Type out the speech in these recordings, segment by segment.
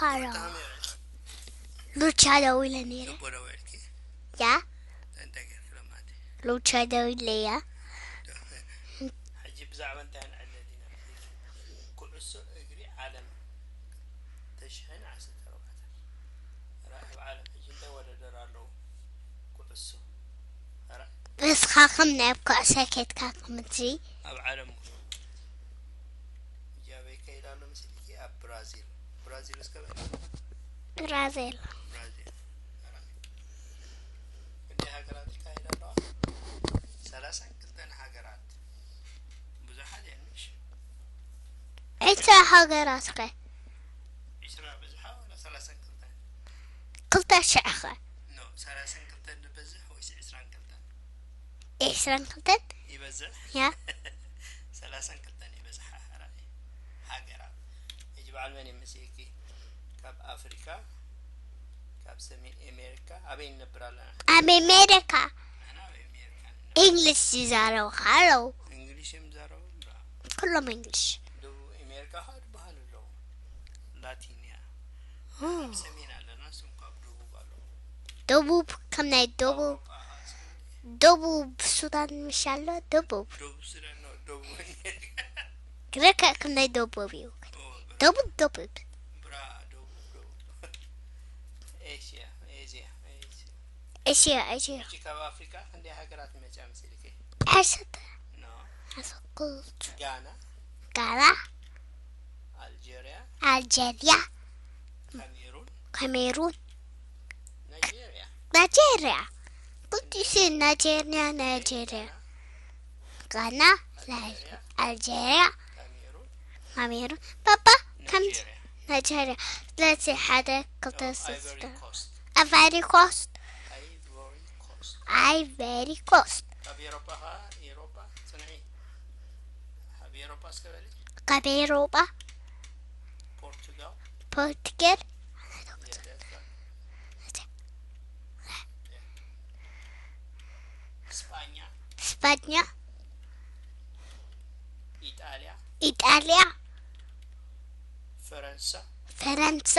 ኣሎ። ሉቻ ደዊለ ነይረ። ያ? ሉቻ ደዊለ እያ። ሕጂ ብዛዕባ እንታይ ንዕለል ኢና? ኩዕሶ እግሪ ዓለም ተሽሕን ዓሰርተ ኣርባዕተን። ራእይ ኣብ ዓለም ሕጂ እንታይ ወዳደር ኣለዉ? ኩዕሶ። ራእይ። ንስኻኹም ናብ ኩዕሶ ከድካ ከምዚ። ኣብ ዓለም ሙሉ። ሕጂ ኣበይ ከይድ ኣሎ መሲልኪ? ኣብ ብራዚል። ብራዚል እስከ በል። ብራዚል። ብራዚል። ራእይ። ክንደይ ሃገራት ይካየዳ ኣለዋ? ሰላሳን ክልተን ሃገራት። ብዙሓት እየን፣ ምሽ? ዕስራ ሃገራት ኸ? ዕስራ በዝሓ ዋላ ሰላሳን ክልተን? ክልተ ሽሕ ኸ? ኖ፣ ሰላሳን ክልተን ዝበዝሕ ወይስ ዕስራን ክልተን? ዕስራን ክልተን? ይበዝሕ? ያ። ሰላሳን ክልተን ይበዝሓ፣ ራእይ። ሃገራት። ሕጂ በዓል መን ይመስለኪ? ካብ ኣፍሪካ፣ ካብ ሰሜን ኣሜሪካ፣ ኣበይ ንነብር ኣለና? ኣብ ኣሜሪካ። ንሕና ኣብ ኣሜሪካ ንነብር። እንግሊሽ ዝዛረቡ ኣለዉ። እንግሊሽ እዮም ዝዛረቡ? ብራ። ኩሎም እንግሊሽ። ደቡብ ኣሜሪካ ኸዓ ዝበሃሉ ኣለዉ። ላቲን እያ። ኦ። ኣብ ሰሜን ኣለና፣ እሶም ካብ ደቡብ ኣለዉ። ደቡብ፣ ከም ናይ ደቡብ፣ ኣውሮጳ ኸዓ እስከ ደቡብ ሱዳን ምሽ ኣሎ፣ ደቡብ። ደቡብ ሱዳን ነው፣ ደቡብ ኣሜሪካ። ግረካ ከም ናይ ደቡብ እዩ። ኦ፣ ብራ። ደቡብ፣ ደቡብ። ብራ፣ ደቡብ፣ ደቡብ። ኤሽያ፣ ኤዝያ፣ ኤዝያ። ኤሽያ፣ ኤሽያ። ሕጂ ካብ ኣፍሪካ ክንደይ ሃገራት ይመፅያ መሲልኪ? ዓሰርተ። ኖ። ዓሰርተ ክልተ። ጋና። ጋና። ኣልጀርያ። ኣልጀርያ። ካሜሩን። ካሜሩን። ናይጄርያ። ናይጄርያ። ቅዱስ ናይጄርያ፣ ናይጄርያ። ጋና፣ ናይ-፣ ኣልጀርያ። ኣልጀርያ። ካሜሩን። ካሜሩን። ባባ፣ ከም ናይጄርያ። ናይጄርያ። ስለዚ ሓደ፣ ክልተ፣ ኖ፣ ሰለስተ። ኣይቨሪ ኮስት። ኣይቨሪ ኮስት። ኣይቨሪ ኮስት። ኣይቨሪ ኮስት። ካብ ኤሮፓ ኸዓ፣ ኤሮፓ፣ ጽንዒ። ካብ ኤሮፓ እስከ በሊ። ካብ ኤሮፓ። ፖርቱጋል። ፖርቱጋል። የለ፣ እዛ። ስጳኛ። ስጳኛ። ኢጣልያ። ኢጣልያ። ፈረንሳ። ፈረንሳ።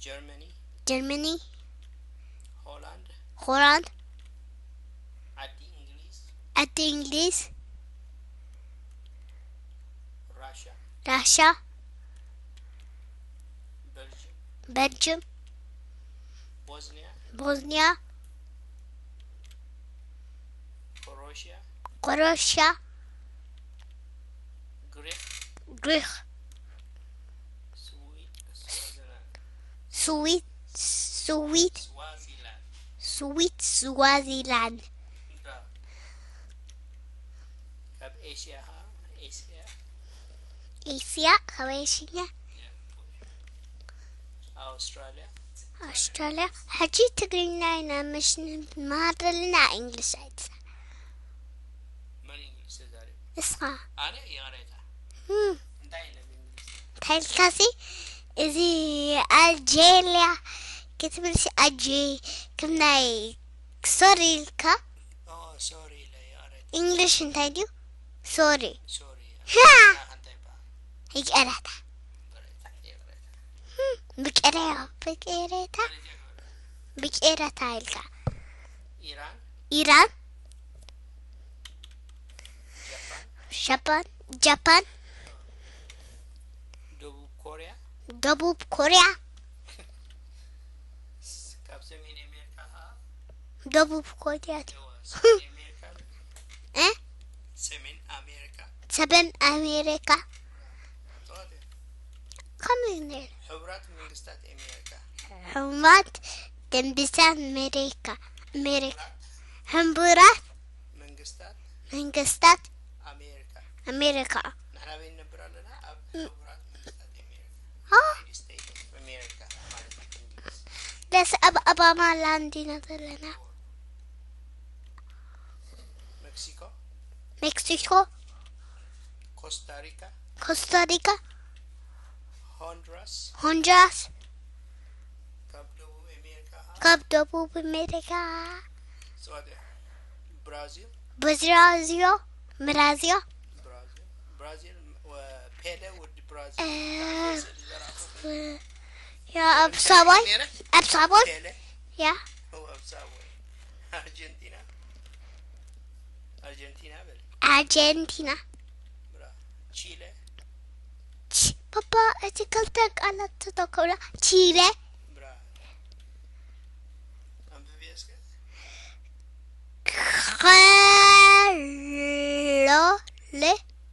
ጀርመኒ። ጀርመኒ። ሆላንድ። ሆላንድ። ዓዲ እንግሊዝ። ዓዲ እንግሊዝ። ራሻ። ራሻ። በልጅም። በልጅም። ቦዝኒያ። ቦዝኒያ። ክሮሽያ። ክሮሽያ። ግሪክ። ግሪክ። ስዊድ። ስዋዚላንድ። ስዊት፣ ስዊት፣ ስዋዚላንድ። ስዊት፣ ስዋዚላንድ። ብራቮ። ካብ ኤስያ ኸዓ፣ ኤስያ። ኤስያ፣ ካብ ኤስያ። ኣውስትራልያ። ኣውስትራልያ። ሕጂ ትግርኛ ኢና ምሽ ንመሃር ዘለና፣ እንግሊሽ ኣይትዛረብ። መን እንግሊሽ ተዛሪቡ? እስኻ። ኣነ ይቕሬታ። ህም። እንታይ ኢለ ብእንግሊሽ? እንታይ ኢልካሲ? እዚ ኣልጄርያ ክትብልሲ ኣጄ፣ ከም ናይ ሶሪ ኢልካ። ኦ፣ ሶሪ ኢለ፣ ይቕሬታ። እንግሊሽ እንታይ ድዩ? ሶሪ። ሶሪ። ሃ! እንታይ ይበሃል? ይቅሬታ። ይቅሬታ፣ ይቅሬታ። ህም፣ ብቅሬታ፣ ብቅሬታ። ይቅሬታ። ብቅሬታ ኢልካ። ኢራን። ኢራን። ጃፓን። ጃፓን፣ ጃፓን። ደቡብ ኮርያ። ደቡብ ኮርያ። ካብ ሰሜን ኣሜሪካ ኸዓ። ደቡብ ኮርያ። ደቡብ፣ ሰሜን ኣሜሪካ። እ? ሰሜን ኣሜሪካ። ሰሜን ኣሜሪካ። ተዋተ። ከመይ ነይሩ? ሕቡራት መንግስታት ኣሜሪካ። ሕቡራት መንግስታት ኣሜሪካ። ኣሜሪካ። ሕቡራት መንግስታት። መንግስታት ኣሜሪካ። ኣሜሪካ። ንሕና ኣበይ ንነብር ኣለና? ኣብ ም- ሕቡራት መንግስታት ኣሜሪካ። ኦ። ዩናይትድ ስቴትስ ኦፍ ኣሜሪካ ማለት እንግሊዝ። ደስ ኣብ ኦባማ ላንድ ኢና ዘለና። ሜክሲኮ። ሜክሲኮ። ኮስታሪካ። ኮስታሪካ። ሆንዱራስ። ሆንዱራስ። ካብ ደቡብ ኣሜሪካ። ካብ ደቡብ ኣሜሪካ። ጽዋት እያ። ብራዚል። ብራዚዮ። ብራዚዮ። ብራዚል። ብራዚል፣ ወ-፣ ፔለ ወዲ ብራዚል። እ፣ ካብ ስእሊ ዘርኣኹ። ኣብ ሳባይ፣ ነረ ኣብ ሳባይ ቴለ ያ ኣብ ሳቦይ ኣርጀንቲና ኣርጀንቲና በል ኣርጀንቲና። ብራ ቺለ ች- ፓፓ፣ እቲ ክልተ ቃላት ተተኮላ። ቺለ ብራ ኣንብብየ እስከ ከሎለ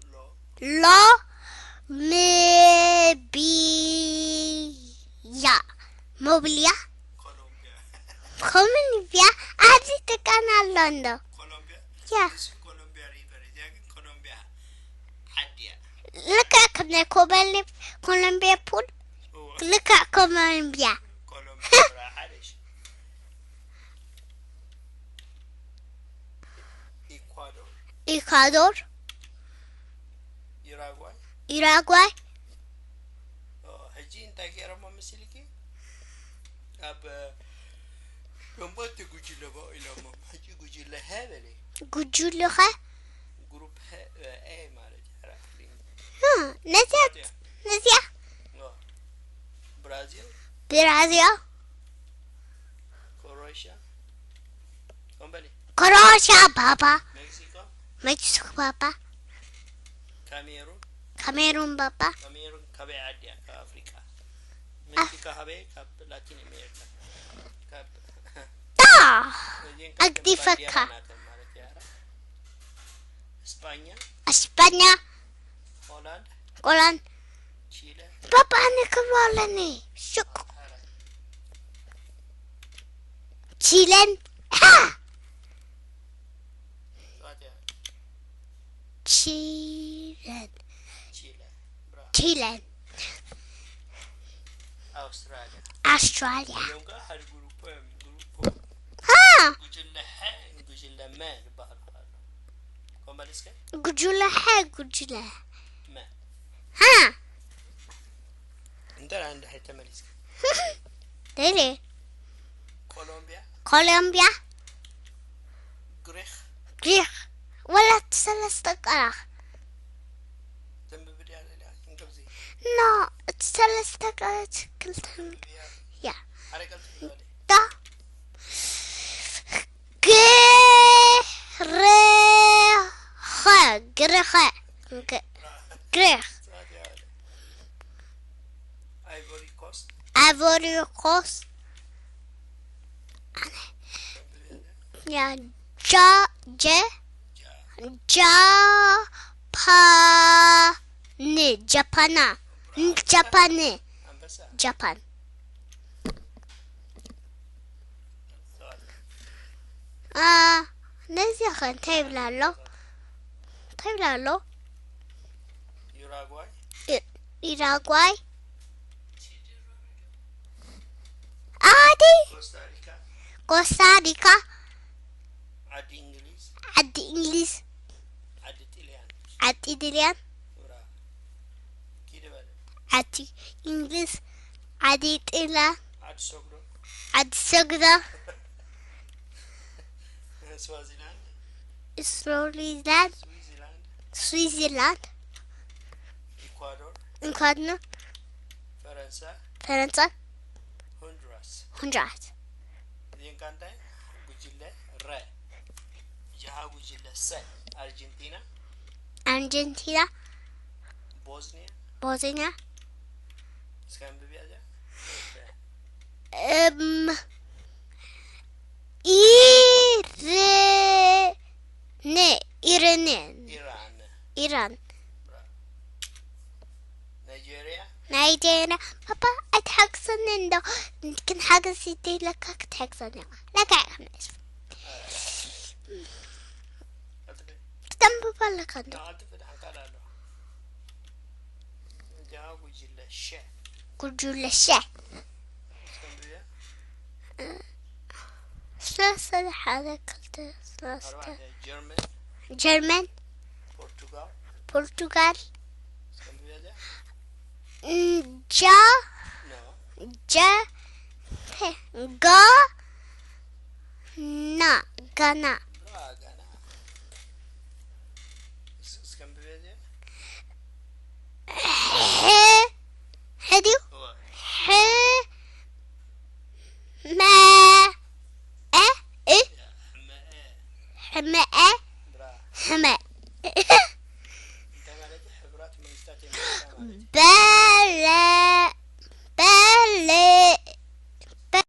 ሎ ሎ ምብያ ሞብልያ ኮሎምቢያ ኮሎምቢያ። ኣብዚ ትቃና ኣሎ እንዶ ኮሎምቢያ ያ እዚ ኮሎምቢያ ሪቨር እዚኣ ግን ኮሎምቢያ ዓዲ እያ ልክዕ ከም ናይ ኮበሌ ኮሎምቢያ ፑል እዎ ልክዕ ኮሎምቢያ ኮሎምቢያ ብራ ሓደ ሺ ኢኳዶር ኢኳዶር ዩራጓይ ዩራጓይ ኦ፣ ሕጂ እንታይ ገይሮሞ ምስልኪ ኣብ ደንቦቲ ጉጅለ ቦ ኢሎሞ ሕጂ ጉጅለ ሀ በለ ጉጅለኸ ግሩፕ ሀ ኤ ማለት እዩ። ራክሊን ነዚያ ነዚያ ኦ፣ ብራዚል ብራዚያ ክሮኤሽያ ኮምበሊ ክሮኤሽያ ባባ ሜክሲኮ ሜክሲኮ ባባ ካሜሩን ካሜሩን ባባ ካሜሩን ካበይ ዓዲ እያ ካብ ኣፍሪቃ ሜክሲኮ ካበይ ካብ ላቲን ኣሜሪካ ካብ ጣ እዚን ኣግዲፈካ። ባንዴራ ናተን ማለት እያ እስጳኛ እስጳኛ ሆላንድ ቆላን ቺለ ባባ ኣነ ክብሎ ኣለኒ ሽቁ ኣረ ቺለን ሃ ፋትያ ቺለን ቺለ ብራ ቺለን ኣውስትራልያ ኣውስትራልያ እዮም ከ ሓደ ግሩፕ እዮም ግሩፕ ሃ ጉጅለ ሐ ጉጅለ መ ዝበሃሉ ኣሎ ኮምበል እስከ ጉጅለ ሐ ጉጅለ መ ሃ እንተራ እንድሕር ተመሊስካ ደለ ኮሎምቢያ ኮሎምቢያ ግሪክ ግሪክ ወላት ሰለስተ ቀራኽ ተንብብ ድያ ሌላ እንግሊዝ ኖ እቲ ሰለስተ ቀረት ክልተ ተንብብ እያ ያ ሓደ ቀልጥ ዝበለ ዳ ግርኸ ግርኸ ግ- ግሪክ ጽዋት ያለ አይቮሪ ኮስት ኣቮሪኮስ ያ ጃ ጀ ጃ ጃፓን ጃፓና ጃፓን አንበሳ ጃፓን ጽዋት አ ነዚ ኸ እንታይ ይብላ ኣሎ እንታይ ይብላ ኣሎ ዩራጓይ ኢራጓይ ኣዲ ኮስታሪካ ኮስታሪካ ዓዲ እንግሊዝ ዓዲ እንግሊዝ ዓዲ ጥልያን ዓዲ ድልያን ራ ኪድ በለ ዓዲ እንግሊዝ ዓዲ ጥልያን ዓዲ ሰጉዶ ዓዲ ሰጉዶ ስዋዚላንድ ስዊዘርላንድ ስዊዚላንድ ስዊዘርላንድ ኢኳዶር እንኳድኖ ፈረንሳ ፈረንሳ ሆንዱራስ ሆንዱራስ እዚን ካንታይ ጉጅለ ረ ጃሃ ጉጅለ ሰ ኣርጀንቲና ኣርጀንቲና ቦዝኒያ ቦዝኒያ እስከ ኣንብብያ እዚኣ እም ኢርነ ኢርኔን ኢራን ኢራን ናይጄሪያ ናይጄሪያ ፓፓ ኣይትሓግሰኒ እንዶ ክንሓግዝ ይደለካ ክትሓግዘኒ ኢኻ ለካ ኢኻ ክትተንብብ ኣለካ እንዶ ተቐልጥፍ ድሓን ካልእ ኣሎ ጃሃ ጉጅለ ሸ ጉጅለ ሸ እስከ ኣንብብያ ሰለስተ ሓደ ክልተ ሰለስተ ኣርባዕተ ጀርመን ጀርመን ፖርቱጋል ፖርቱጋል እስከ ኣንብብያ እዚኣ እንጃ ኖ ጀ ጋ ና ጋና ብራ ጋና እስከ ኣንብብያ እዚኣ ሐ ሐዲዩ እወ ሐ ሕመ እንታይ ማለት እዩ? ሕቡራት መንግስታት የመልክታ ማለት እዩ።